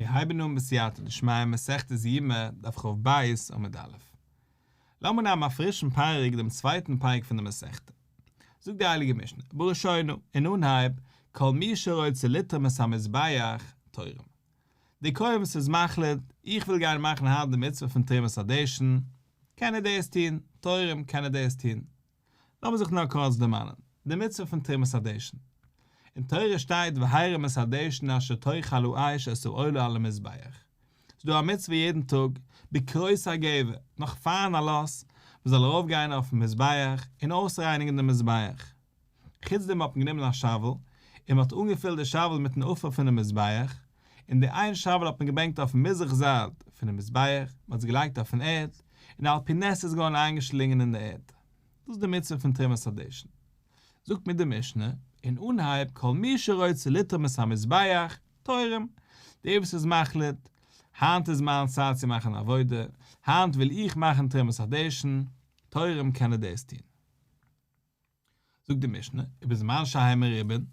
מיר הייבן אן בסייעתא דשמיא מסכת יומא דף כ"ב עמוד א'. לאמיר נעמען א פרישן פרק דעם צווייטן פרק פון די מסכתא. זאגט די הייליגע משנה, בראשונה, אין אנהייב, כל מי שרוצה לתרום את המזבח, תורם. דער כהן וואס איז מחליט, איך וויל גיין מאכן היינט די מצוה פון תרומת הדשן, קען ער דאס טון, תורם, קען ער דאס טון. לאמיר זיך נאר קורץ דערמאנען, די מצוה פון תרומת הדשן. אין תורה שטייט והרים את הדשן אשר תאכל האש את העולה על המזבח. ס'איז דא א מצוה יעדן טאג, בקרות הגבר, נאך פארן עלות, מ'זאל ארויפגיין אויפן מזבח און אויסרייניגן דעם מזבח. חוץ דעם האט מען גענומען א שאוול, און מ'האט אנגעפילט די שאוול מיטן עפר פונעם מזבח, און די איין שאוול האט מען געברענגט אויפן מזרח זייט פונעם מזבח, מ'האט עס געלייגט אויפן ערד, און על פי נס איז געווארן איינגעשלינגען אין די ערד. דאס איז די מצוה פון תרומת הדשן. זאגט מיר די משנה, אין אנהייב כל מי שרוצה לתרום את המזבח, תורם, דער וואס איז מחליט, היינט איז מיין צייט צו מאכן עבודה, היינט וויל איך מאכן תרומת הדשן, תורם קען ער דאס טון. זאגט די משנה, ובזמן שהן מרובין,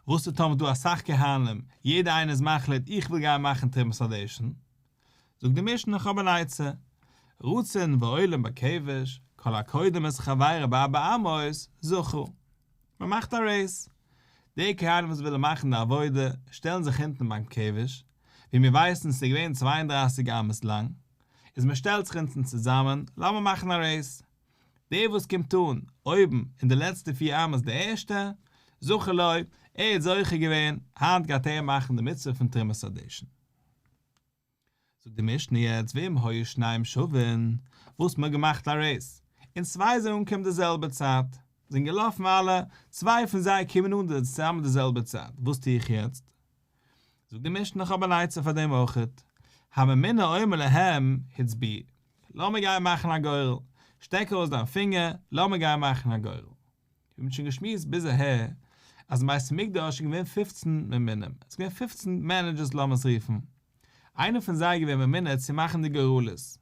וואס איז טאמער דא אסאך כהנים, יעדער איינער איז מחליט איך וויל גיין מאכן תרומת הדשן, זאגט די משנה איך האב אן עצה, רצין ועולין בכבש, כל הקודם את חברו בארבע אמות, זכה. מען מאכט א race. די כהנים וואס ווילן מאכן די עבודה, שטעלן זיך אונטן ביים כבש, ווי מיר ווייסן ס'איז געווען 32 אמות לאנג, איז מען שטעלט זיך אונטן צוזאמען, לאמיר מאכן א race. דער וואס קומט אן אויבן אין די לעצטע פיר אמות דער ערשטער, זכה לו, ער האט זוכה געווען, היינט גייט ער מאכן די מצוה פון תרומת הדשן. זאגט די משנה יעצט ואם היו שניים שווין, וואס מ'האט געמאכט א race, און צוויי זענען אנגעקומען די זעלבע צייט, זענען געלאפן אלע, צוויי פון זיי קומען אן צוזאמען די זעלבע צייט, וואס טו איך יעצט? זאגט די משנה איך האב אן עצה פאר דעם אויכעט, הממונה אומר להם הצביעו, לאמיר גיין מאכן א גורל, שטעק ארויס דיין פינגער, לאמיר גיין מאכן א גורל. מיר האבן שוין געשמועסט ביז אהער אז אין בית המקדש איז געווען פופצן ממונים, עס איז געווען פופצן managers לאמיר עס רופן, איינער פון זיי איז געווען ממונה צו מאכן די גורלות,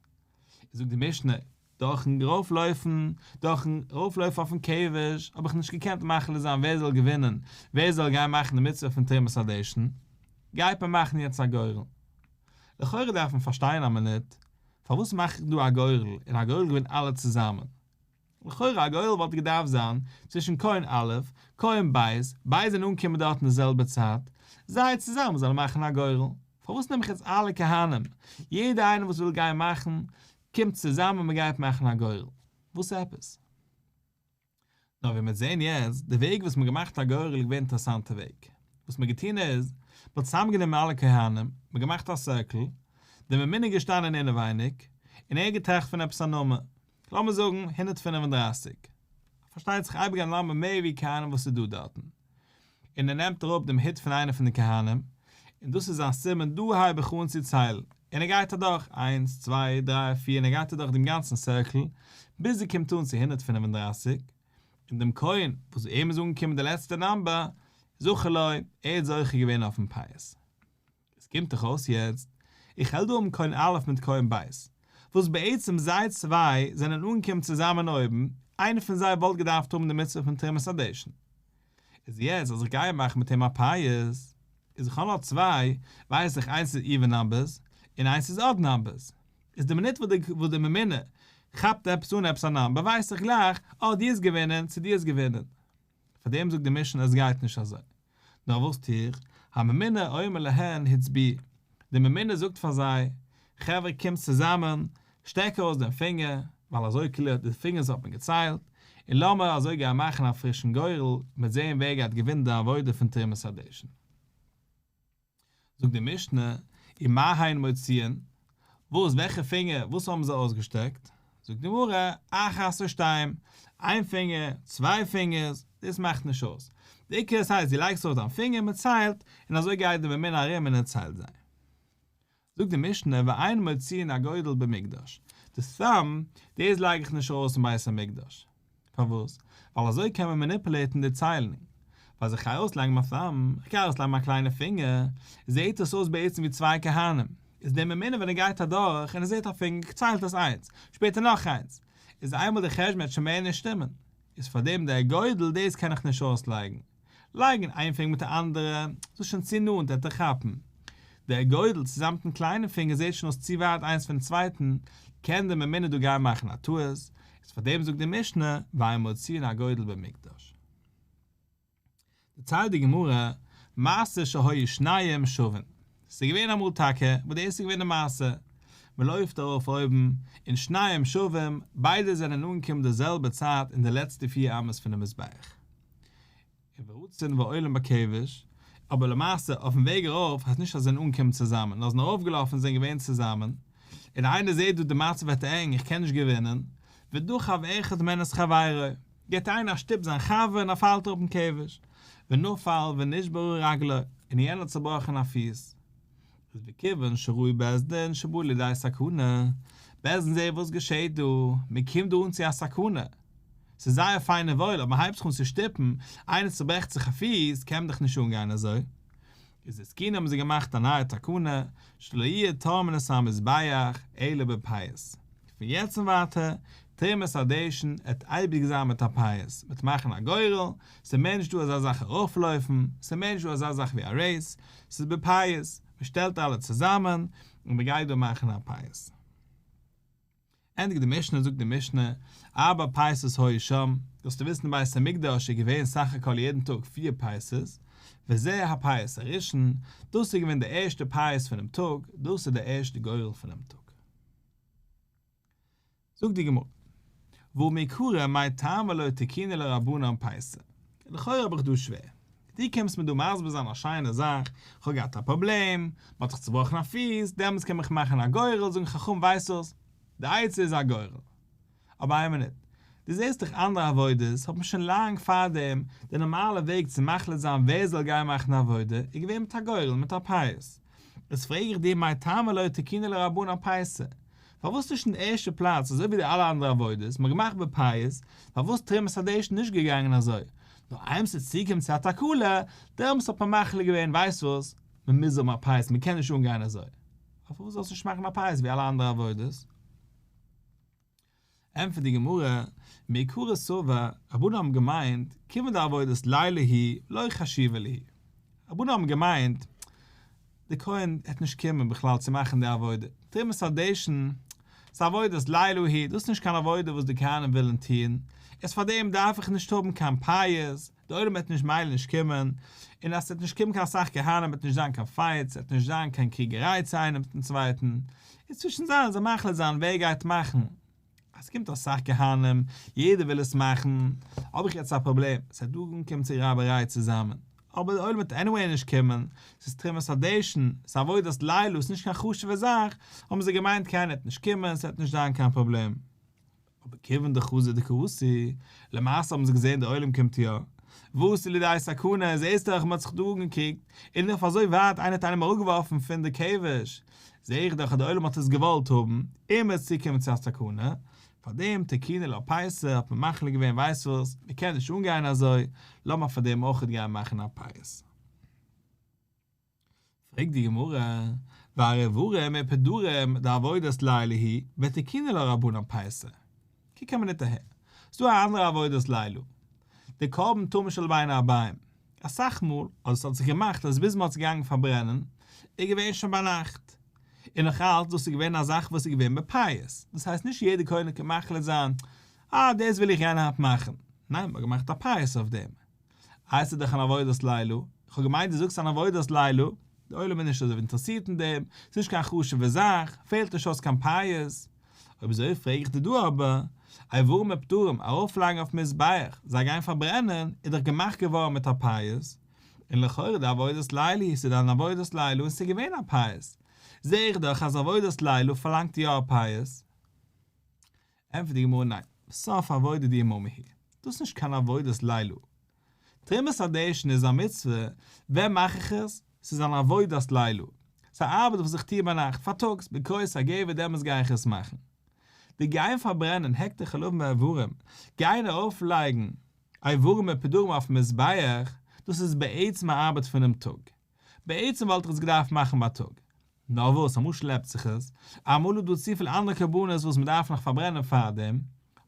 זאגט די משנה, דורכן ארויפלויפן, דורכן ארויפלויפן אויפן כבש, האב איך נישט געקענט מחליט זיין ווער זאל געווינען, ווער זאל גיין מאכן די מצוה פון תרומת הדשן, גייט מען מאכן יעצט א גורל. לכאורה דארף מען פארשטיין א מינוט, פארוואס מאך איך דא א גורל, און א גורל געווינט אלע צוזאמען? לכאורה א גורל וואלט געדארפט זיין צווישן כהן א', כהן ב', ביידע זענען אנגעקומען דארט אין די זעלבע צייט, זיי צוזאמען זאלן מאכן א גורל. פארוואס נעם איך יעצט אלע כהנים, יעדער איינער וואס וויל גיין מאכן, קומט צוזאמען מען גייט מאכן א גורל? וואס עפעס? נאר ווי מיר זעהן יעצט, די וועג וואס מען האט געמאכט א גורל איז געווען אינטערעסאנטע וועג. וואס מען האט געטון איז, מען האט צוזאמגענומען אלע כהנים, מען האט געמאכט א circle, דער ממונה איז געשטאנען אינעווייניג, און ער האט געטראכט פון עפעס א נומער, לאמיר זאגן 135, פארשטייט זיך אייביג א נומער מער ווי כהנים וואס איז דא דארטן, און ער נעמט אראפ דעם הוט פון איינער פון די כהנים, און דאס איז זיין סימן דא הייב איך אן צו ציילן, און ער גייט אדורך איינס צוויי דריי פיר און ער גייט אדורך דעם גאנצן circle ביז ער קומט אן צו 135, און דעם כהן וואס אים איז אנגעקומען די לעצטע number, זכה לו, ער האט זוכה געווען אויפן פייס. עס קומט דאך אויס יעצט, איך העל דא האבן כהן א' מיט כהן ב', וואס בעצם זיי צוויי זענען אנגעקומען צוזאמען אויבן, איינער פון זיי וואלט געדארפט האבן די מצוה פון תרומת הדשן. איז יעצט אז איך גיי מאכן מיט אים א פייס, איז איך האב נאר צוויי, ווייס איך איינס איז even numbers, און איינס איז odd numbers. איז די מינוט וואס די ממונה כאפט עפעס אן עפעס א number ווייס איך גלייך, אה דו האסט געווינען צו דו האסט געווינען. פאר דעם זאגט די משנה עס גייט נישט אזוי. נאר וואס טו איך? הממונה אומר להן הצביעו. די ממונה זאגט פאר זיי, חברה קומטס צוזאמען, שטעק ארויס דעם פינגער, ווייל אזוי כאילו די פינגערס האט מען געציילט, און לאמיר אזוי גיין מאכן א פרישן גורל, מ'וועט זען ווער גייט געווינען די עבודה פון תרומת הדשן. זאגט די משנה, ומה הן מוציאין, וואס, וועלכע פינגער, וואס האבן זיי אויסגעשטעקט? זאגט די גמרא, אחת או שתיים, איין פינגער, צוויי פינגערס, דאס מאכט נישט אויס. די עיקר עס הייסט דו לייגסט אויס דיין פינגער, מען ציילט, און אזוי גייט די ממונה ארום און ער ציילט זיי. זאגט די משנה, ואין מוציאין אגודל במקדש, די thumb, דאס לייג איך נישט ארויס אין בית המקדש. פארוואס? ווייל אזוי קען מען manipulate ן די ציילונג. ווייל אז איך גיי אויסלייגן מיין thumb, איך גיי ארויסלייגן מיין קליינע פינגער, זעהט עס אויס בעצם ווי צוויי כהנים. איז דער ממונה ווען ער גייט אדורך און ער זעהט א פינגער ציילט עס איינס, שפעטער נאך איינס. איז איינמאל די חשבון וועט שוין מער נישט שטימען. איז פארדעם דער אגודל דאס קען איך נישט אויסלייגן. לייגן איין פינגער מיט די אנדערע, דאס איז שוין צו נאנט ער וועט כאפן. דער גודל צוזאמען מיטן קליינעם פינגער זעט שוין אויס צו ווייט איינס פונעם צווייטן, קען דער ממונה דא גיין מאכן א טעות, איז פאר דעם זאגט די משנה, ואין מוציאין הגודל במקדש. דערציילט די גמרא, מעשה שהיו שניהם שווין, ס'איז געווען אמאל טאקע, וואס דאס איז געווען די מעשה, מען לויפט ארויף אויבן, און שניהם שווים, ביידע זענען אנגעקומען די זעלבע צייט אין די לעצטע פיר אמות פונעם מזבח. ורצין ועולין בכבש, אבער למעשה אויפן וועג ארויף הייסט נישט אז זיי זענען אנגעקומען צוזאמען, נאר זענען ארויפגעלאפן און זענען געווען צוזאמען, און איינער זעט דא די מצב ווערט ענג איך קען נישט געווינען, ודחף אחד מהן את חברו, געבט איינער א שטופ זיין חבר און ער פאלט אראפ אין כבש, ונפל ונשברה רגלו, און יענער האט צובראכן א פיס. איז וכיוון שראו בית דין שבא לידי סכנה, בית דין זעט וואס געשעט דא, מען קומט דא אן צו א סכנה, ס'איז זייער פיין און וואויל אבער מען הייבט זיך אן צו שטופן, איינער צוברעכט זיך א פיס, קען מען דאך נישט אנגיין אזוי. איז התקינו האבן זיי געמאכט א נייע תקנה, שלא יהיו תורמין את המזבח אלא בפייס. פון יעצט און ווייטער, תרומת הדשן עט אייביג זיין מיט א פייס, מ'עט מאכן א גורל, ס'מער נישט דא אזא זאך ארויפלויפן, ס'מער נישט דא אזא זאך ווי א רעיס, ס'איז בפייס, מ'שטעלט אלע צוזאמען, און מ'גייט דא מאכן א פייס. ענדיגט די משנה זאגט די משנה, ארבע פייסות היו שם, זאלסטו וויסן אין בית המקדש איז געווען סך הכל יעדן טאג פיר פייסות, וזה הפייס הראשון, דאס איז געווען די ערשטע פייס פונעם טאג, דאס איז די ערשטע גורל פונעם טאג. זאגט די גמרא, והא מעיקרא מאי טעמא לא תקינו לה רבנן פייסא, לכאורה האב איך דא שווער, דו קומסט מיר דא מסביר זיין א שיינע זאך, כ'האב געהאט א פראבלעם, מ'האט זיך צובראכן א פיס, דעמאלטס קען מען מאכן א גורל, זאגן חכמים ווייסט וואס, די עצה איז א גורל. אבער איין מינוט, דו זעסט דאך אנדערע עבודות האט מען שוין לאנג פארדעם, די נארמאלע וועג צו מחליט זיין ווער זאל גיין מאכן די עבודה איז געווען מיט א גורל, מיט א פייס. איז פרעג איך דיר מאי טעמא לא תקינו לה רבנן פייסא, פארוואס נישט אין די ערשטע פלאץ אזוי ווי די אלע אנדערע עבודות מ'האט געמאכט בפייס, פארוואס תרומת הדשן נישט געגאנגען אזוי, נאר איינמאל ס'איז צוגעקומען צו א תקלה, דעמאלטס האט מען מחליט געווען ווייסט וואס, מ'מוז האבן א פייס מ'קען נישט אנגיין אזוי, אבער פארוואס זאלסטו נישט מאכן א פייס ווי אלע אנדערע עבודות? ענטפערט די גמרא, מעיקרא סבור, רבנן האבן געמיינט, כיוון דעבודת לילה היא, לא חשיבא להו. רבנן האבן געמיינט, די כהן העט נישט קומען בכלל צו מאכן די עבודה, תרומת הדשן, ס'איז עבודת לילה היא, דאס איז נישט קיין עבודה וואס די כהנים ווילן טון, איז פאר דעם דארף איך נישט האבן קיין פייס, די עולם וועט נישט מילא נישט קומען, און אז ס'וועט נישט קומען קיין סאך כהנים וועט נישט זיין קיין פייט, ס'וועט נישט זיין קיין קריגעריי צו איינעם מיטן צווייטן, איז צווישן זיי זאל מחליט זיין ווער גייט מאכן, אז ס'קומט אסאך כהנים, יעדער וויל עס מאכן, האב איך יעצט א פראבלעם, ס'וועט דא אנקומען צו רייבעריי צוזאמען, אבער די עולם וועט עניוועי נישט קומען, ס'איז תרומת הדשן, ס'איז עבודת לילה, ס'איז נישט קיין חשוב'ע זאך, האבן זיי געמיינט קיינער וועט נישט קומען, ס'וועט נישט זיין קיין פראבלעם. אבער כיוון דחזו דקאתו, למעשה האבן זיי געזען די עולם קומט יא, ואתו לידי סכנה, זעסט דאך מען האט זיך דא אנגעקריגט, און אויף אזוי ווייט איינער האט איינעם אראפגעווארפן פון די כבש, זע איך דאך אז די עולם האט עס געוואלט האבן, און מען איז צוגעקומען צו א סכנה, פארדעם תקינו לה פייסא האט מען מחליט געווען ווייסט וואס, מען קען נישט אנגיין אזוי, לאמיר פאר דעם אויכעט גיין מאכן א פייס. פרעגט די גמרא, והרי איברים ופדרים דעבודת לילה היא ותקינו לה רבנן פייסא. קוק א מינוט אהער, ס'דא א אנדערע עבודת לילה, די קרבן תמיד של בין הערביים, אסאך מאל, אדער ס'האט זיך געמאכט אז ביז מ'האט עס געגאנגען פארברענען, איז געווען שוין ביינאכט, און נאך אלץ דאס איז געווען א זאך וואס איז געווען בפייס, דאס הייסט נישט יעדער כהן קען מחליט זיין, אה דאס וויל איך גיין היינט מאכן, ניין מ'האט געמאכט א פייס אויף דעם, איי ס'איז דאך אן עבודת לילה, איך האב געמיינט דו זאגסט אן עבודת לילה, די עולם איז נישט אזוי אינטערעסירט אין דעם, ס'איז נישט קיין חשוב'ע זאך, פעלט נישט אויס קיין פייס. אויב אזוי פרעג איך דיר דא אבער, איברים ופדרים ארויפלייגן אויפן מזבח, זיי גיין פארברענען, איז דאך געמאכט געווארן מיט א פייס, און לכאורה דעבודת לילה היא, ס'איז אן עבודת לילה און ס'איז געווען א פייס, זע איך דאך אז עבודת לילה פארלאנגט יא א פייס. ענטפערט די גמרא ניין, בסוף עבודה דיממא היא, דאס איז נישט קיין עבודת לילה. תרומת הדשן איז א מצוה, ווען מאך איך עס? ס'איז אן עבודת לילה, ס'איז א ארבעט וואס איך טוה ביינאכט, פארטאגס, בקרות הגבר דעמאלטס גיי איך עס מאכן. די גיין פארברענען הקטר חלבים ואיברים, גיין ארויפלייגן איברים ופדרים אויפן מזבח, דאס איז בעצם א ארבעט פונעם טאג. בעצם וואלט איך עס געדארפט מאכן בייטאג. נאר וואס, אמאל שלעפט זיך עס, אמאל איז דא צופיל אנדערע קרבנות וואס מען דארף נאך פארברענען פארדעם,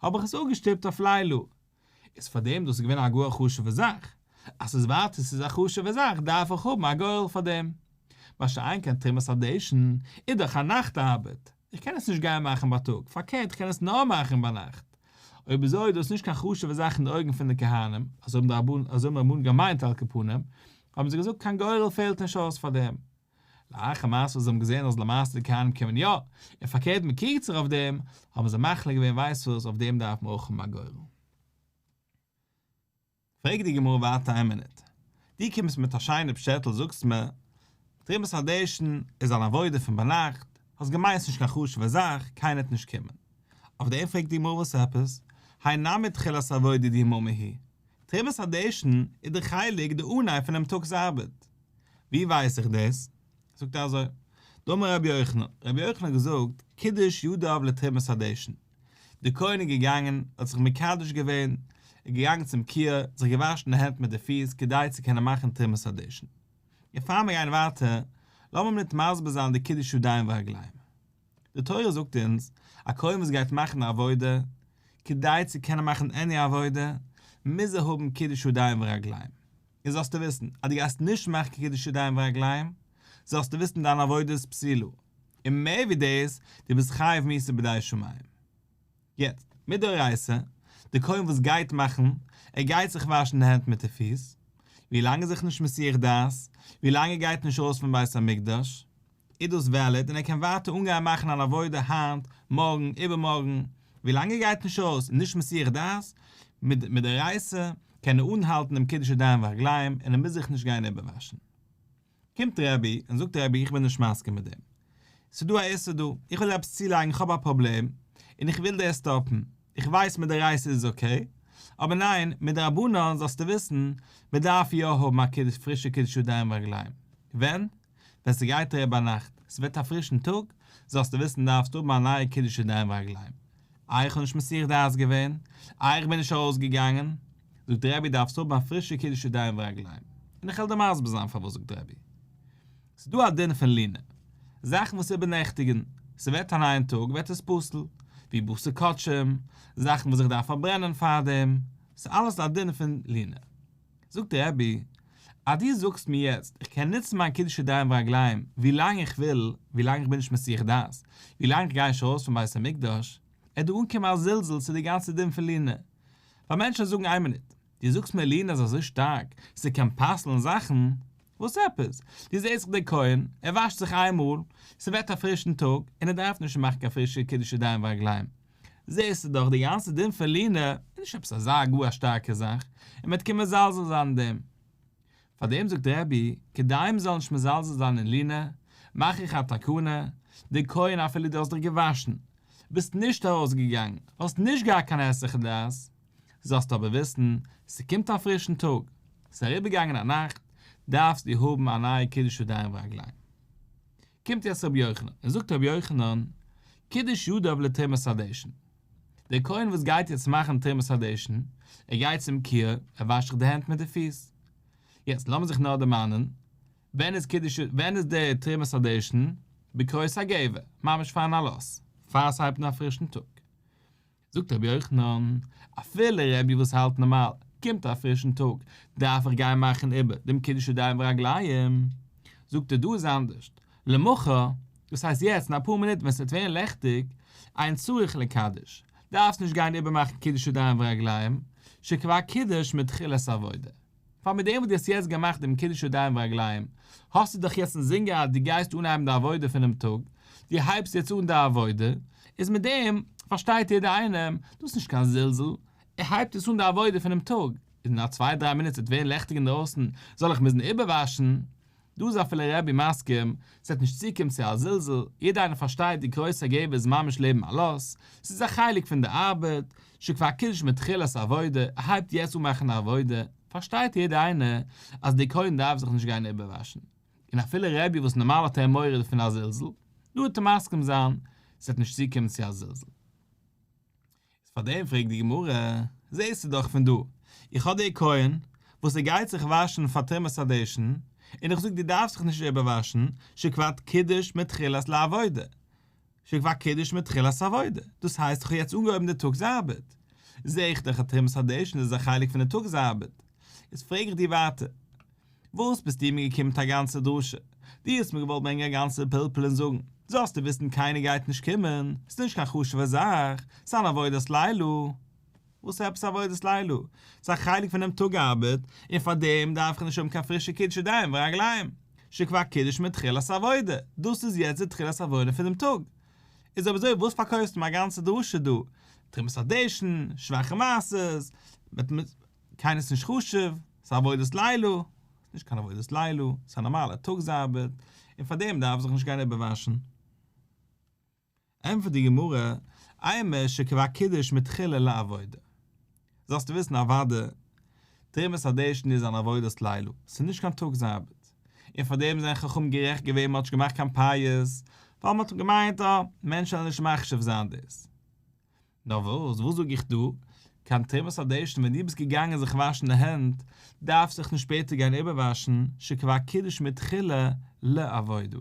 האב איך עס אפגעשטופט אויף לילה. איז פארדעם דאס איז געווען א גאר חשוב'ע זאך. אז ס'איז ווייטער ס'איז א חשוב'ע זאך דארף איך האבן א גורל פאר דעם. מה שאין כן תרומת הדשן איז דאך א נאכט ארבעט, איך קען עס נישט גיין מאכן בייטאג, פארקערט איך קען עס נאר מאכן ביינאכט. אויב אזוי איז דאס נישט קיין חשוב'ע זאך אין די אויגן פון די כהנים, אזוי האבן די רבנן געמיינט על כל פנים, האבן זיי געזאגט קיין גורל פעלט נישט אויס פאר דעם. לאחר מעשה וואס זיי האבן געזען אז למעשה די כהנים קומען יא, און פארקערט מען קריגט זיך אויף דעם, האבן זיי מחליט געווען ווייסט וואס אויף דעם דארף מען אויך האבן א גורל. פרעגט די גמרא ווייטער איין מינוט, דו קומסט מיט א שיינע פשעטל זאגסט מיר, תרומת הדשן איז אן עבודה פון ביינאכט, האסט געמיינט ס'נישט קיין חשוב'ע זאך, קיינער וועט נישט קומען. אויף דעם פרעגט די גמרא וואס עפעס, הי נמי תחילת עבודה דיממא היא, תרומת הדשן איז די חלק די אנהייב פונעם טאג'ס ארבעט. ווי ווייס איך דאס? זאגט ער אזוי, דאמר רבי יוחנן, רבי יוחנן האט געזאגט, קידש ידיו לתרומת הדשן, דער כהן איז געגאנגען, האט זיך מקדש געווען, איז געגאנגען צום כיור, זיך געוואשן די הענט מיט די פיס כדי צו קענען מאכן תרומת הדשן. און פאר מיר גייען ווייטער, לאמיר מינוט מסביר זיין די קידוש ידיים ורגליים. די תורה זאגט אונז, א כהן וואס גייט מאכן א עבודה, כדי צו קענען מאכן עני עבודה, מוז ער האבן קידוש ידיים ורגליים. און זאלסטו וויסן, אז דו גייסט נישט מאכן קידוש ידיים ורגליים, זאלסטו וויסן דיין עבודה איז פסולה. און מער ווי דאס, דו ביסט חייב מיתה בידי שמים. יעצט, מדאורייתא, די כהן וואס גייט מאכן, ער גייט זיך וואשן די הענט מיט די פיס, ווי לאנג ער איז זיך נישט מסיח דעת, ווי לאנג ער גייט נישט ארויס פון בית המקדש, איז דאס valid און ער קען ווייטער אנגיין מאכן אן עבודה היינט, מארגן, איבערמארגן, ווי לאנג ער גייט נישט ארויס און נישט מסיח דעת, מדאורייתא, קען ער אנהאלטן דעם קידוש ידיים ורגליים און ער מוז זיך נישט גיין איבערוואשן. קומט רבי און זאגט רבי איך בין נישט מסכים מיט דעם, ס'איז דא א איסור דא, איך וויל עפעס צולייגן איך האב א פראבלעם און איך וויל דאס סטאפן, איך ווייס מדאורייתא איז עס okay, אבער ניין, מדרבנן זאלסטו וויסן, מען דארף יא האבן א קידוש פרישע קידוש ידיים ורגליים, ווען? ווען ס'גייט אריבער ביינאכט, ס'ווערט א פרישן טאג, זאלסטו וויסן דארפסטו האבן א נייע קידוש ידיים ורגליים. איי איך האב נישט מסיח דעת געווען? איי איך בין נישט ארויסגעגאנגען? זאגט רבי דארפסט האבן א פרישע קידוש ידיים ורגליים. און איך וועל דיר מסביר זיין פארוואס זאגט רבי. ס'איז דא א דין פון לינה. זאכן וואס איבערנעכטיגן, ס'ווערט א נייעם טאג ווערט עס פסול. ווי בשר קדשים, זאכן וואס איך דארף פארברענען פארדעם. ס'איז אלעס א דין פון לינה. זאגט רבי, אז דו זאגסט מיר יעצט איך קען נוצן מיין קידוש ידיים ורגליים ווי לאנג איך וויל, ווי לאנג איך בין נישט מסיח דעת, ווי לאנג איך גיי נישט ארויס פון בית המקדש, עט דא אנקומען א זלזול צו די גאנצע דין פון לינה. ווייל מענטשן זאגן איין מינוט, דו זאגסט מיר לינה איז אזוי שטארק, ס'קען פסל'ן זאכן, וואס עפעס? דו זעסט דאך דער כהן, ער וואשט זיך איין מאל, ס'ווערט א פרישן טאג, און ער דארף נישט מאכן קיין פרישע קידוש ידיים ורגליים. זעסטו דאך די גאנצע דין פון לינה איז נישט עפעס אזא גאר א שטארקע זאך, און מ'וועט קומען מזלזל זיין אין דעם. פאר דעם זאגט רבי, כדי מ'זאל נישט מזלזל זיין אין לינה, מאך איך א תקנה, די כהן אפילו דו האסט דיך געוואשן, ביסט נישט ארויסגעגאנגען, האסט נישט געהאט קיין היסח הדעת, זאלסטו אבער וויסן, ס'קומט א פרישן טאג, ס'איז אריבערגעגאנגען א נאכט, דארפסטו האבן א נייע קידוש ידיים ורגליים. קומט יעצט רבי יוחנן און זאגט רבי יוחנן, קידש ידיו לתרומת הדשן. דער כהן וואס גייט יעצט מאכן תרומת הדשן, ער גייט צום כיור, ער וואשט זיך די הענט מיט די פיס. יעצט לאמיר זיך נאר דערמאנען, ווען איז קידוש, ווען איז דער תרומת הדשן? בקרות הגבר, ממש פארן עלות, פאר ס'הייבט אן א פרישן טאג. זאגט רבי יוחנן, אפילו רבי וואס האלט נארמאל, קומט א פרישן טאג, דארף איך גיין מאכן איבער דעם קידוש ידיים ורגליים? זאגט ער דא איז אנדערשט, למחר, דאס הייסט יעצט אין אפאר מינוט ווען ס'וועט ווערן לעכטיג, אין צריך לקדש, דארפסט נישט גיין איבערמאכן קידוש ידיים ורגליים, שכבר קידש מתחילת עבודה. פאר מיט דעם וואס דו האסט יעצט געמאכט דעם קידוש ידיים ורגליים, האסטו דאך יעצט אינזין געהאט דו גייסט אנהייבן די עבודה פונעם טאג, דו הייבסט יעצט אן די עבודה, איז מיט דעם פארשטייט יעדער איינעם, דאס איז נישט קיין זלזול, ער הייבט יעצט אן די עבודה פונעם טאג, איז אין א צוויי דריי מינוט ס'וועט ווערן לעכטיג אינדרויסן, זאל איך מוזן איבערוואשן? דא איז אפילו רבי מסכים, ס'וועט נישט צוקומען צו א זלזול, יעדער איינער פארשטייט די קרות הגבר איז ממש לעבן עלות, ס'איז א חלק פון די ארבעט, שכבר קידש מתחילת עבודה, ער הייבט יעצט אן מאכן א עבודה, פארשטייט יעדער איינער אז די כהן דארף זיך נישט גיין איבערוואשן, און אפילו רבי וואס נארמאל האט ער מורא פון א זלזול, דא וועט ער מסכים זיין, ס'וועט נישט צוקומען צו א זלזול. איז פאר דעם פרעגט די גמרא, זעסטו דאך פון דא, איך האב דער כהן וואס ער גייט זיך וואשן פאר תרומת הדשן, און איך זאג דו דארפסט זיך נישט איבערוואשן, שכבר קידש מתחילת לעבודה, שכבר קידש מתחילת עבודה, דאס הייסט איך האב יעצט אנגעהויבן די טאגס ארבעט, זע איך דאך אז תרומת הדשן איז א חלק פון די טאגס ארבעט, איז פרעג איך דיר ווייטער, וואס ביסטו מיר געקומען מיט א גאנצע דרשה? דו האסט מיר געוואלט ברענגען א גאנצע פלפול און זאגן, זאלסטו וויסן קיינער גייט נישט קומען, ס'איז נישט קיין חשוב'ע זאך, ס'איז אן עבודת לילה. וואס עפעס עבודת לילה? ס'איז א חלק פונעם טאג ארבעט, און פאר דעם דארף איך נישט האבן קיין פרישע קידוש ידיים ורגליים, שכבר קידש מתחילת עבודה, דאס איז יעצט די תחילת עבודה פונעם טאג. איז אויב אזוי וואס פארקויפסטו מיר א גאנצע דרשה דא? תרומת הדשן, שוואכע מעשות, קיינער איז נישט חשוב, ס'איז עבודת לילה, ס'איז נישט קיין עבודת לילה, ס'איז א נארמאלע טאגס ארבעט, און פאר דעם דארף זיך נישט גיין איבערוואשן. ענטפערט די גמרא, אימא שכבר קידש מתחילה לעבודה. זאלסטו וויסן אוודאי, תרומת הדשן איז אן עבודת לילה, ס'איז נישט קיין טאגס ארבעט, און פאר דעם זענען חכמים גערעכט געווען מ'האט נישט געמאכט קיין פייס, ווייל מ'האט געמיינט אה, מענטשן וועלן נישט מחשיב זיין דאס. נאר וואס, וואס זאג איך דא? קיין תרומת הדשן ווען דו ביסט געגאנגען זיך וואשן די הענט, דארפסט זיך נישט שפעטער גיין איבערוואשן, שכבר קידש מתחילה לעבודה.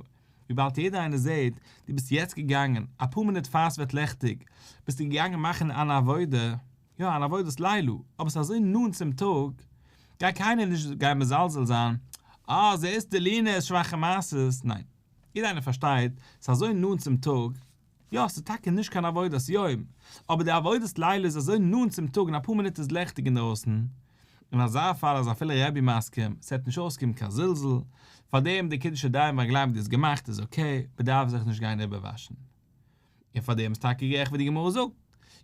וויבאלד יעדער איינער זעט, דו ביסט יעצט געגאנגען, אפאר מינוט פאר ס'ווערט לעכטיג, ביסטו געגאנגען מאכן אן עבודה, יא אן עבודת לילה, אבער ס'איז אזוי נאנט צום טאג, גייט קיינער נישט גיין מזלזל זיין, אה, זעסט די לינה איז שוואכע מעשות, ניין, יעדער איינער פארשטייט, ס'איז אזוי נאנט צום טאג, יא, ס'איז טאקע נישט קיין עבודת יום, אבער די עבודת לילה איז אזוי נאנט צום טאג און אפאר מינוט איז לעכטיג אינדרויסן, אין אזא פאל איז אפילו רבי מסכים, ס'וועט נישט אויסקומען קיין זלזול, פארדעם די קידוש ידיים ורגליים וואס דו האסט געמאכט איז okay, מ'דארף זיך נישט גיין איבערוואשן. און פארדעם איז טאקע גערעכט ווי די גמרא זאגט,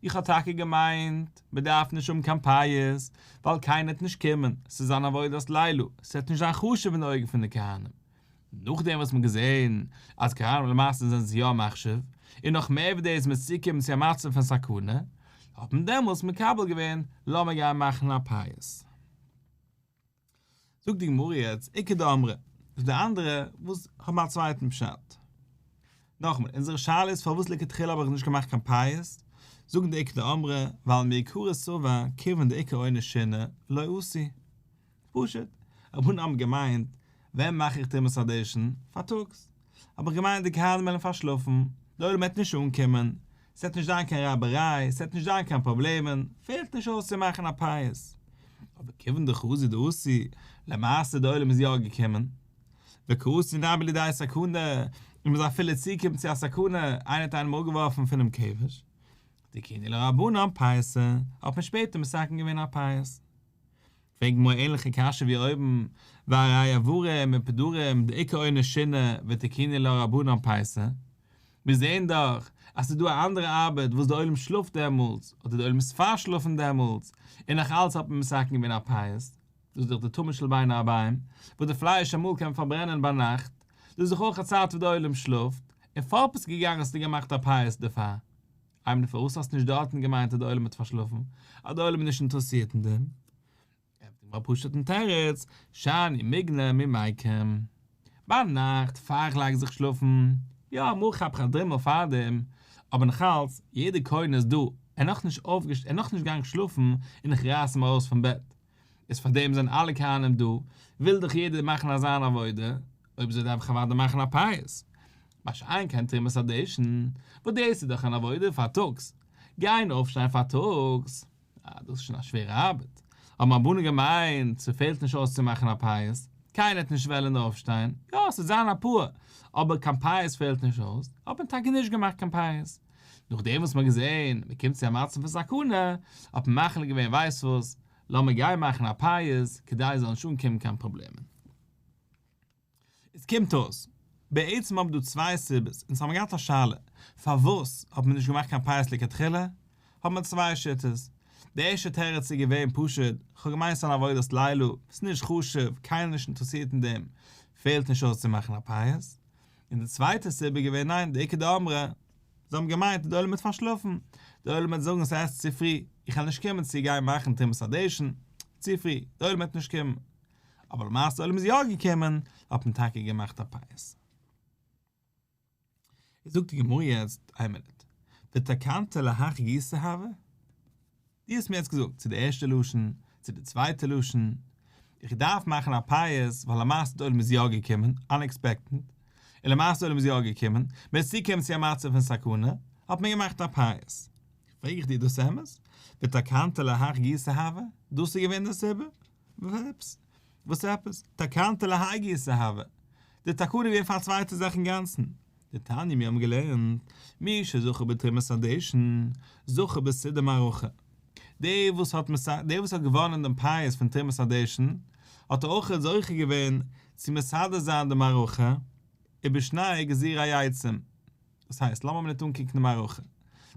איך האב טאקע געמיינט, מ'דארף נישט האבן קיין פייס, ווייל קיינער וועט נישט קומען, ס'איז אן עבודת לילה, ס'וועט נישט זיין חשוב אין די אויגן פון די כהנים. נאכדעם וואס מ'האט געזען אז כהנים למעשה זענען זיי יא מחשיב, און נאך מער ווי דאס מ'איז צוגעקומען צו א מצב פון סכנה, האט מען דעמאלטס מקבל געווען לאמיר גיין מאכן א פייס. זאגט די גמרא יעצט, איכא דאמרי, איז די אנדערע וואס האבן א צווייטן פשט. נאכאמאל, אונזערע שאלה איז פארוואס לכתחילה האב איך נישט געמאכט קיין פייס, זאגן די איכא דאמרי, ווייל מעיקרא סבר כיוון דאיכא עונש שינה לא עשו. פשוט, רבנן האבן געמיינט, ווען מאך איך תרומת הדשן? פארטאגס. האב איך געמיינט די כהנים וועלן פארשלאפן, די עולם וועט נישט אנקומען, ס'וועט נישט זיין קיין רייבעריי, ס'וועט נישט זיין קיין פראבלעמען, פעלט נישט אויס צו מאכן א פייס. אבער כיוון דחזו דאתו, למעשה די עולם איז יא געקומען. וקאתו נמי לידי סכנה, און מ'איז אפילו צוגעקומען צו א סכנה, איינער האט איינעם אראפגעווארפן פונעם כבש. תקינו לה רבנן פייסא, האט מען שפעטער מתקן געווען א פייס. פרעגט גמרא ענליכע קשיא ווי אויבן, והרי איברים ופדרים דאיכא עונש שינה ותקינו לה רבנן פייסא, מיר זעען דאך אז ס'איז דא א אנדערע ארבעט וואס די עולם שלאפט דעמאלטס, אדער די עולם איז פארשלאפן דעמאלטס, און נאך אלץ האט מען מתקן געווען א פייס, דאס איז דאך די תמיד של בין הערביים, וואס די פלייש אמאל קען מען פארברענען ביינאכט, דאס איז דאך אויך א צייט וואס די עולם שלאפט, און פארט ביסטו געגאנגען האסטו געמאכט א פייס דערפאר. איי מינט פארוואס האסטו נישט דארטן געמיינט אז די עולם האט פארשלאפן? אז די עולם איז נישט אינטערעסירט אין דעם? ענטפערט די גמרא פשוט'ן תירוץ, שאני מיגנא ממיקם. ביינאכט פאר איך לייג זיך שלאפן, יא אמאל כאפ איך א דרימל פארדעם, אבער נאכאלץ, יעדער כהן איז דא, ער איז נאכנישט אויפגעש ער איז נאכנישט געגאנגען שלאפן און איך רייס אים ארויס פון בעט. איז פארדעם זענען אלע כהנים דא, וויל דאך יעדער מאכן אזאן עבודה, אויב אזוי דארף איך אוודאי מאכן א פייס. מה שאין כן תרומת הדשן, וואס דאס איז דאך אן עבודה פארטאגס, גיין אויפשטיין פארטאגס, אה, דאס איז שוין א שווערע ארבעט, האבן רבנן געמיינט, ס'פעלט נישט אויס צו מאכן א פייס, קיינער וועט נישט וועלן אויפשטיין, יא, ס'וועט זיין אפאר, אבער קיין פייס פעלט נישט אויס, האט מען טאקע נישט געמאכט קיין פייס. נאכדעם וואס מ'האט געזען מ'קומט צו א מצב פון סכנה, האט מען מחליט געווען ווייסט וואס, לאמיר גיין מאכן א פייס, כדי עס זאל נישט אנקומען קיין פראבלעמען. עס קומט אויס, בעצם האבן דא צוויי סיבות, אונז האבן געהאט א שאלה, פארוואס האט מען נישט געמאכט קיין פייס לכתחילה, האבן מיר צוויי שיטות, די ערשטע תירוץ איז געווען פשוט, כ'האב געמיינט ס'איז אן עבודת לילה, ס'איז נישט חשוב, קיינער נישט אינטערעסירט אין דעם, פעלט נישט אויס צו מאכן א פייס, און די צווייטע סיבה איז געווען ניין, די איכא דאמרי, זיי האבן געמיינט די עולם וועט פארשלאפן, די עולם וועט זאגן ס'איז צו פרי, איך וועל נישט קומען צו גיין מאכן תרומת הדשן, צו פרי, די עולם וועט נישט קומען. אבער למעשה די עולם איז יא געקומען, האט מען טאקע געמאכט א פייס. זאגט די גמרא יעצט, איין מינוט, ותקנתא להך גיסא הוה? דו האסט מיר יעצט געזאגט צו די ערשטע לשון, צו די צווייטע לשון, איך דארף מאכן א פייס ווייל למעשה די עולם איז יא געקומען, unexpected, און למעשה די עולם איז יא געקומען, מען איז צוגעקומען צו א מצב פון סכנה, האט מען געמאכט א פייס. פרעג איך דיר דאס אמת? ותקנתא להך גיסא הוה? דאס איז געווען די סיבה? וואס עפעס? וואס עפעס? תקנתא להאי גיסא הוה. די תקנה איז געווען פאר א צווייטע זאך אינגאנצן. דתניא מיר האבן געלערנט, מי שזכה בתרומת הדשן, זכה בסידור מערכה. דער וואס האט דער וואס האט געוואנען דעם פייס פון תרומת הדשן, האט ער אויך זוכה געווען צו מסדר זיין די מערכה, ובשני גזירי עצים. דאס הייסט, לאמיר מינוט אנקוקן די מערכה.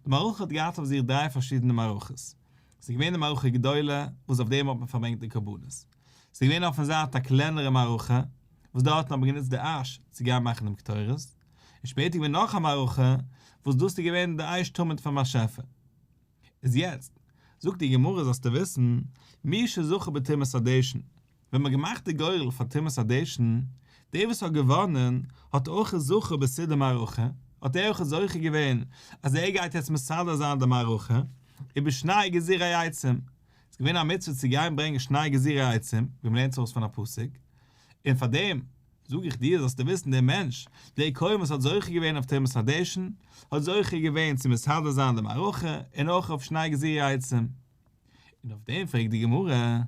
די מערכה האט געהאט אויף זיך דריי פארשידענע מערכות. ס'איז געווען די מערכה גדולה, וואס אויף דעם האט מען פארברענגט די קרבנות. ס'איז געווען אויפן זייט א קלענערע מערכה, וואס דארטן האט מען גענוצט די אש צו גיין מאכן דעם קטורת. און שפעטער איז געווען נאך א מערכה, וואס דאס איז געווען די אש תמיד פון באשעפער. איז יעצט, זאגט די גמרא זאלסטו וויסן, מי שזכה בתרומת הדשן, ווען מ'האט געמאכט די גורל פאר תרומת הדשן, דער וואס האט געוואנען האט אויך זכה בסידור מערכה, האט ער אויך זוכה געווען אז ער גייט יעצט מסדר זיין די מערכה, ובשני גזירי עצים, ס'איז געווען א מצוה צו גיין ברענגען שני גזירי עצים, ווי מ'לערנט עס אויס פון א פסוק, און פאר דעם זאג איך דיר זאלסטו וויסן דער מענטש, דער כהן וואס האט זוכה געווען אויף תרומת הדשן, האט זוכה געווען צו מסדר זיין די מערכה, און אויך אויף שני גזירי עצים. און אויף דעם פרעגט די גמרא,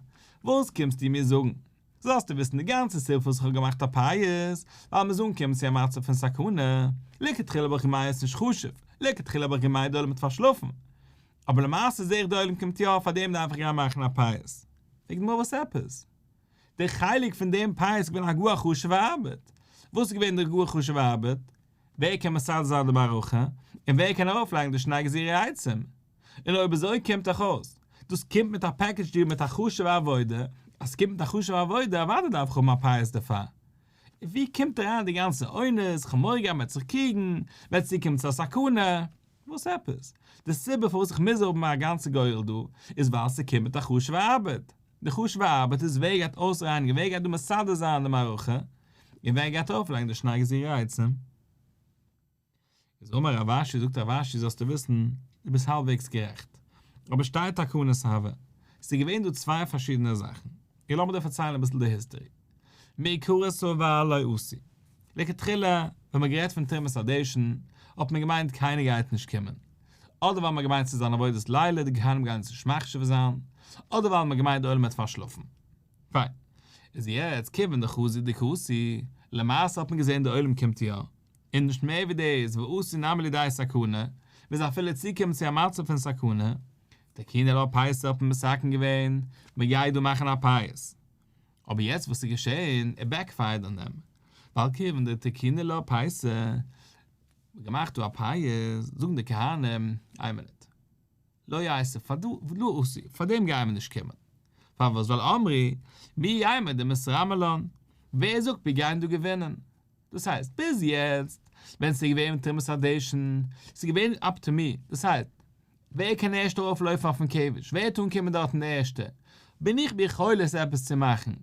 וואס קומסטו מיר זאגן? זאלסטו וויסן די גאנצע סיבה פארוואס איך האב געמאכט א פייס, ווייל מ'איז אנגעקומען צו א מצב פון סכנה, לכתחילה האב איך געמיינט עס איז נישט חשוב, לכתחילה האב איך געמיינט די עולם האט פארשלאפן, אבער למעשה זעה איך די עולם קומט יא, פארדעם דארף איך גיין מאכן א פייס. פרעגט די גמרא וואס עפעס? דער חלק פון דעם פייס איז געווען א גאר חשוב'ע ארבעט. וואס איז געווען די גאר חשוב'ע ארבעט? ווער קען מסדר זיין די מערכה, און ווער קען ארויפלייגן די שני גזירי עצים? און אויב אזוי קומט דאך אויס, דאס קומט מיט א package deal מיט א חשוב'ע עבודה, אז ס'קומט מיט א חשוב'ע עבודה אוודאי דארף איך האבן א פייס דערפאר. און ווי קומט אריין די גאנצע אונס, כ'האב מורא געהאט מ'וועט זיך קריגן, מ'וועט צוקומען צו א סכנה. וואס עפעס? די סיבה פארוואס איך מוז האבן א גאנצע גורל דא, איז ווייל ס'קומט מיט א חשוב'ע ארבעט. די חשוב'ע ארבעט איז ווער גייט אויסרייניגן, ווער גייט דא מסדר זיין די מערכה, און ווער גייט ארויפלייגן די שני גזירי עצים. איז אמר רב אשי, זאגט רב אשי, זאלסטו וויסן, דו ביסט האלבוועגס גערעכט, אבער שתי תקנות הוו, ס'איז געווען דא צוויי פארשידענע זאכן, און לאמיר דיר פארציילן אביסל די history. מעיקרא סבר לא אתו. לכתחילה ווען מ'האט גערעדט פון תרומת הדשן האט מען געמיינט קיינער גייט נישט קומען, אדער ווייל מ'האט געמיינט ס'איז אן עבודת לילה די כהנים גייען עס נישט מחשיב זיין, אדער ווייל מ'האט געמיינט די עולם וועט פארשלאפן. פיין. איז יעצט כיוון דחזו דקאתו, למעשה האט מען געזען די עולם קומט יא, און נישט מער ווי דאס ואתו נמי לידי סכנה, מ'איז אפילו צוקומען צו א מצב פון סכנה, תקינו לה פייסא האט מען מתקן געווען, מ'גייט דא מאכן א פייס. אבער יעצט וואס איז געשען, ער backfired אן דעם, ווייל כיוון דתקינו לה פייסא, געמאכט דא א פייס, זאגן די כהנים, איין מינוט, לא ייתי, פאר דא, לא אתו, פאר דעם גייען מיר נישט קומען. פארוואס? ווייל אמרי, מי יימר דמתרמי לן, ווער זאגט מיר גייען דא געווינען? דאס הייסט, ביז יעצט, ווען ס'איז געווען תרומת הדשן, ס'איז געווען up to me, דאס הייסט, ווער קען ערשט ארויפלויפן אויפן כבש, ווער וועט אנקומען דארטן די ערשטע, בין איך ביכולת עפעס צו מאכן,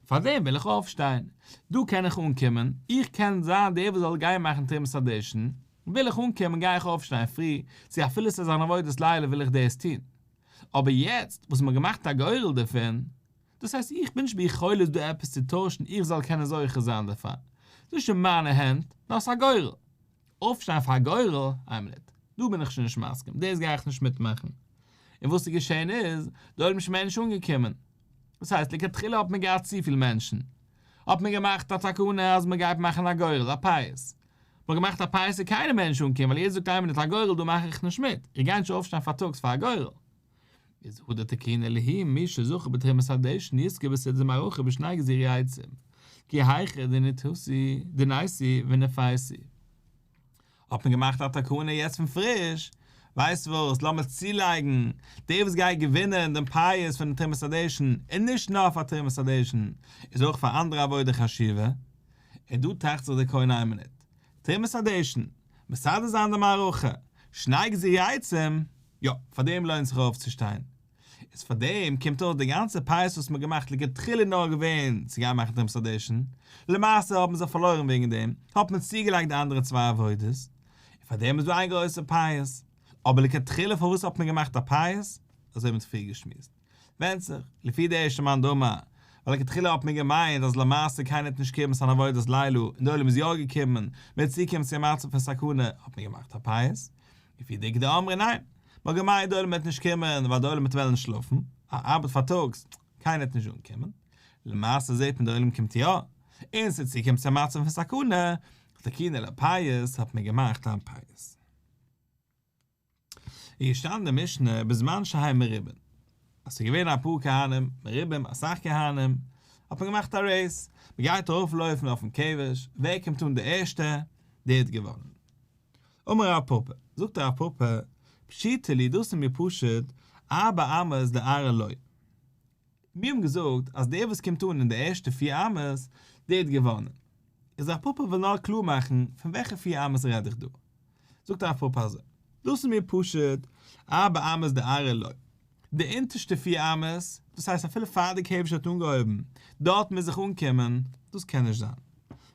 פארדעם וויל איך אויפשטיין, דא קען איך אנקומען, איך קען זיין דער וואס זאל גיין מאכן תרומת הדשן, וויל איך אנקומען גיי איך אויפשטיין פרי, צו אפילו ס'איז אן עבודת לילה וויל איך דאס טון. אבער יעצט וואס מ'האט געמאכט א גורל דערפון, דאס הייסט איך בין נישט ביכולת דא עפעס צו טוישן איך זאל קענען זוכה זיין דערפאר, ס'איז נישט אין מיינע הענט, נאר ס'איז א גורל. אויפשטיין פאר א גורל, איין מינוט, דא בין איך שוין נישט מסכים, דאס גיי איך נישט מיטמאכן. און וואס איז געשען איז, די עולם איז שוין מער נישט אנגעקומען. דאס הייסט, לכתחילה האט מען געהאט צופיל מענטשן, האט מען געמאכט א תקנה אז מען גייט מאכן א גורל, א פייס. מען האט געמאכט א פייס איז קיינער מער נישט אנגעקומען, ווייל יעדער זאגט איין מינוט, א גורל דא מאך איך נישט מיט, איך גיי נישט אויפשטיין פארטאגס פאר א גורל. איז הדר תקינו להו מי שזכה בתרומת הדשן יזכה בסידור מערכה בשני גזירי עצים, כי היכי דניתסי דניתו וניפייסו. האט מען געמאכט א תקנה יעצט פון פריש, ווייסט וואס, לאמיר צולייגן, דער וואס גייט געווינען דעם פייס פון תרומת הדשן, און נישט נאר פאר תרומת הדשן, איז אויך פאר אנדערע עבודה חשובה. און דא טראכט זיך דער כהן איין מינוט, תרומת הדשן, מסדר זיין די מערכה, שני גזירי עצים, יא, פאר דעם לוינט זיך אויפצושטיין. איז פאר דעם קומט אויס די גאנצע פייס וואס מ'האט געמאכט לכתחילה נאר געווען צו גיין מאכן תרומת הדשן, למעשה האבן זיי פארלוירן וועגן דעם, האט מען צוגעלייגט די אנדערע צוויי עבודות, און פאר דעם איז דא איין גרויסע פייס. אבער לכתחילה פארוואס האט מען געמאכט א פייס? אזוי האט מען פריער געשמועסט. ווענדט זיך, לפי די ערשטע מאן דאמר, ווייל לכתחילה האט מען געמיינט אז למעשה קיינער האט נישט געקומען ס'אן עבודת לילה, און די עולם איז יא געקומען, מ'וועט צוקומען צו א מצב פון סכנה, האט מען געמאכט א פייס. לפי די איכא דאמרי ניין, מ'האט געמיינט די עולם וועט נישט קומען ווייל די עולם וועט וועלן שלאפן, א ארבעט פארטאגס, קיינער וועט נישט אנקומען. למעשה זעט מען די עולם קומט יא. און ס'איז צוגעקומען צו א מצב פון סכנה, תקינו לה פייס, האט מען געמאכט א פייס. איז געשטאנען די משנה בזמן שהן מרובין, אז ס'איז געווען אפאר כהנים, מרובים, אסאך כהנים, האט מען געמאכט א race, מ'גייט ארויפלויפן אויפן כבש, ווער קומט אן די ערשטע, דער האט געוואנען. אמר רב פפא, זאגט רב פפא, פשיטא לי, דאס איז מיר פשוט, ארבע אמות דארעא לא. מיר האבן געזאגט אז דער וואס קומט אן אין די ערשטע פיר אמות, דער האט געוואנען. איז רב פפא וויל נאר קלאר מאכן פון וועלכע פיר אמות רעד איך דא. זאגט רב פפא אזוי, דאס איז מיר פשוט, ארבע אמות דארעא לא. די אונטערשטע פיר אמות, דאס הייסט אפילו פאר די כבש האט אנגעהויבן, דארט מוז איך אנקומען, דאס קען נישט זיין.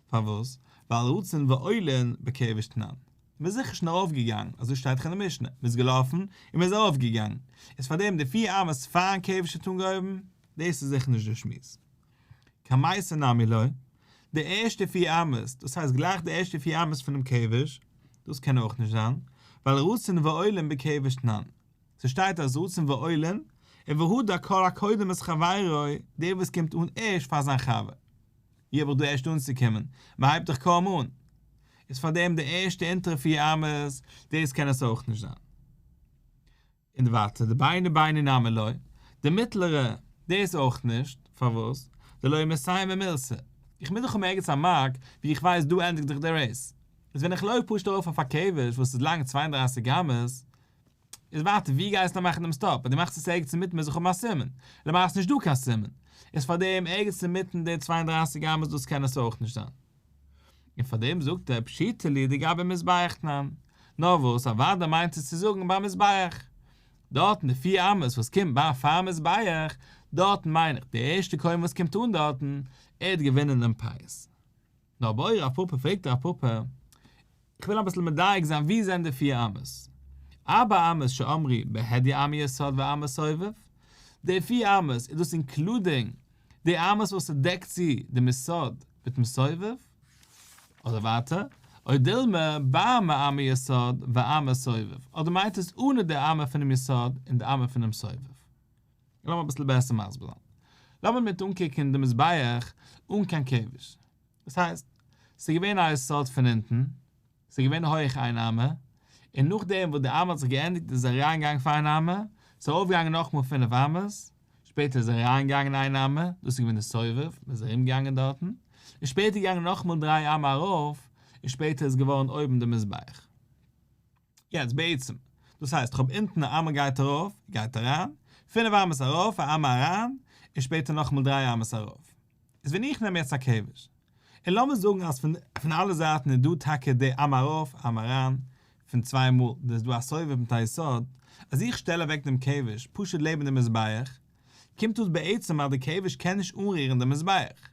פארוואס? ווייל רצין ועולין בכבש תנן. מען איז זיכער שוין ארויפגעגאנגען, אזוי שטייט דאך אין די משנה, מען איז געלאפן און מען איז ארויפגעגאנגען, איז פארדעם די פיר אמות פארן כבש האט אנגעהויבן, דאס איז זיכער נישט די שמועס. קמייתא נמי לא, די ערשטע פיר אמות, דאס הייסט גלייך די ערשטע פיר אמות פונעם כבש, דאס קען אויך נישט זיין, ווייל רצין ועולין בכבש תנן, ס'שטייט אז רצין ועולין, און והדר כל הקודם את חברו, דער וואס קומט אן ערשט פאר זיין חבר. ווי האב איך דא ערשט אנצוקומען? מ'הייבט דאך קוים אן. איז פארדעם די ערשטע אונטערע פיר אמות, דאס קען עס אויך נישט זיין. און ווייטער דביני ביני נמי לא, די מיטלערע, דאס אויך נישט, פארוואס? דלא מסיימא מילתא, איך מוז דאך האבן ערגעץ א mark ווי איך ווייס דא ענדיגט זיך די race, איז ווען איך לויף פשוט ארויף אויף א כבש וואס איז לאנג 32 אמות, איז ווייטער ווי גייסטו מאכן דעם stop, אז דו מאכסט עס ערגעץ אינמיטן מוז איך האבן א סימן, למעשה נישט דא קיין סימן, איז פארדעם ערגעץ אינמיטן די 32 אמות דאס קען עס אויך נישט זיין. און פאר דעם זאגט ער פשיטא לי דגבי מזבח תנן, נאר וואס אוודאי מיינט עס צו זאגן ביים מזבח, דארטן די פיר אמות וואס קומט ביי פארן מזבח, דארטן מיין איך די ערשטע כהן וואס קומט אן דארטן, ער האט געווינען דעם פייס. נאר בעי רב פפא פרעגט רב פפא, איך וויל אביסל מדייק זיין ווי זענען די פיר אמות? ארבע אמות שאמרו בהדיא אמה יסוד ואמה סובב, די פיר אמות איז דאס including די אמות וואס ס'דעקט צו דעם יסוד מיטן סובב, אדער ווייטער, או דילמא בעמה אמה יסוד ואמה סובב, אדער מיינט עס אנע די אמה פונעם יסוד און די אמה פונעם סובב. לאמיר אביסל בעסער מסביר זיין. לאמיר מיט אנקוקן די מזבח אן קיין כבש. דאס הייסט, ס'איז געווען א יסוד פון אונטן, ס'איז געווען הויעך איין אמה, און נאכדעם וואס די אמה האט זיך געענדיגט איז ער אריינגעגאנגען פאר איין אמה, ס'איז ארויפגעגאנגען נאכאמאל פינף אמות, שפעטער איז ער אריינגעגאנגען איין אמה, דאס איז געווען די סובב, מ'איז ארומגעגאנגען דארטן, און שפעטער געגאנגען נאכאמאל דריי אמה ארויף, און שפעטער איז געווארן אויבן די מזבח. יעצט בעצם, דאס הייסט כ'האב אונטן א אמה גייט ארויף, גייט אריין, פינף אמות ארויף, א אמה אריין, און שפעטער נאכאמאל דריי אמות ארויף. איז ווען איך נעם יעצט א כבש, און לאמיר זאגן אז פון אלע זייטן איז דא טאקע די אמה ארויף, אמה אריין, פון צוויי מאל, דא איז דא א סובב מיט א יסוד, אז איך שטעל אוועק דעם כבש פשוט לעבן דעם מזבח, קומט אויס בעצם אז די כבש קען נישט אנרירן דעם מזבח.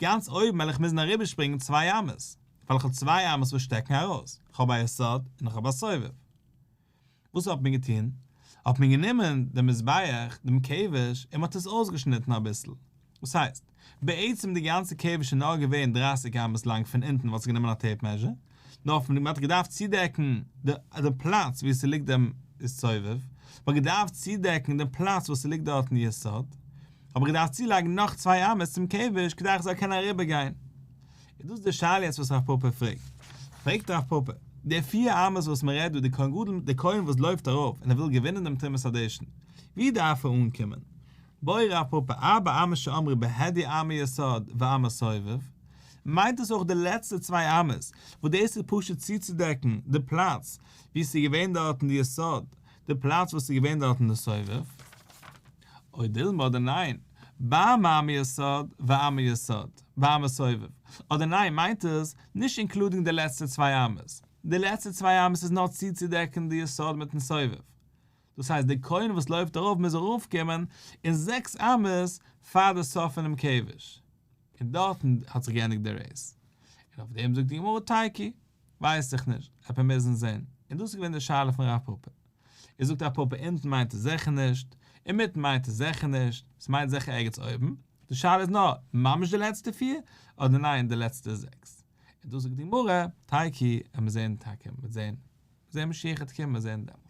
גאנץ אויבן וועל איך מוזן אריבערשפרינגען צוויי אמות, ווייל איך האב צוויי אמות וואס שטעקן ארויס, איך האב א יסוד און איך האב א סובב. וואס האט מען געטון? האט מען גענומען דעם מזבח, דעם כבש, און מען האט עס אויסגעשניטן אביסל. וואס הייסט? בעצם די גאנצע כבש איז נאר געווען 30 אמות לאנג פון אונטן וואלסטו גענומען א tape measure, נאר פון מען האט געדארפט צודעקן די פלאץ וואו ס'ליגט דעם סובב, מען האט געדארפט צודעקן דעם פלאץ וואס ס'ליגט דארטן יסוד, האב איך געדארפט צולייגן נאך צוויי אמות צום כבש כדי איך זאל קענען אריבערגיין. איז דאס די שאלה יעצט וואס רב פפא פרעגט. פרעגט רב פפא, די פיר אמות וואס מען רעדט דא, די כהן גדול, די כהן וואס לויפט ארויף און ער וויל געווינען דעם תרומת הדשן, ווי דארף ער אנקומען? בעי רב פפא ארבע אמות שאמרו בהדיא אמה יסוד ואמה סובב, מיינט דאס אויך די לעצטע צוויי אמות, וואס דאס איז פשוט צוצודעקן די פלאץ וואו עס איז געווען דארטן די יסוד, די פלאץ וואס איז געווען דארטן די סובב? או דילמא אדער ניין, בעמה אמה יסוד ואמה יסוד, ואמה סובב, אדער ניין מיינט עס נישט including די לעצטע צוויי אמות, די לעצטע צוויי אמות איז נאר צוצודעקן די יסוד מיטן סובב, דאס הייסט די כהן וואס לויפט ארויף מוז ארויפקומען אין זעקס אמות פאר די סוף פונעם כבש, און דארטן האט זיך געענדיגט די race, און אויף דעם זאגט די גמרא תיקו, ווייס איך נישט, עפעס מוזן זען, און דאס איז געווען די שאלה פון רב פפא. ער זאגט רב פפא אונטן מיינט עס זיכער נישט, אינמיטן מיינט עס זיכער נישט, עס מיינט זיכער ערגעץ אויבן, די שאלה איז נאר, ממש די לעצטע פיר, אדער ניין די לעצטע זעקס. און דאס זאגט די גמרא, תיקו, עמיר זען טאקע, מ'וועט זען, זען משיח וועט קומען, מיר זען דעמאלטס.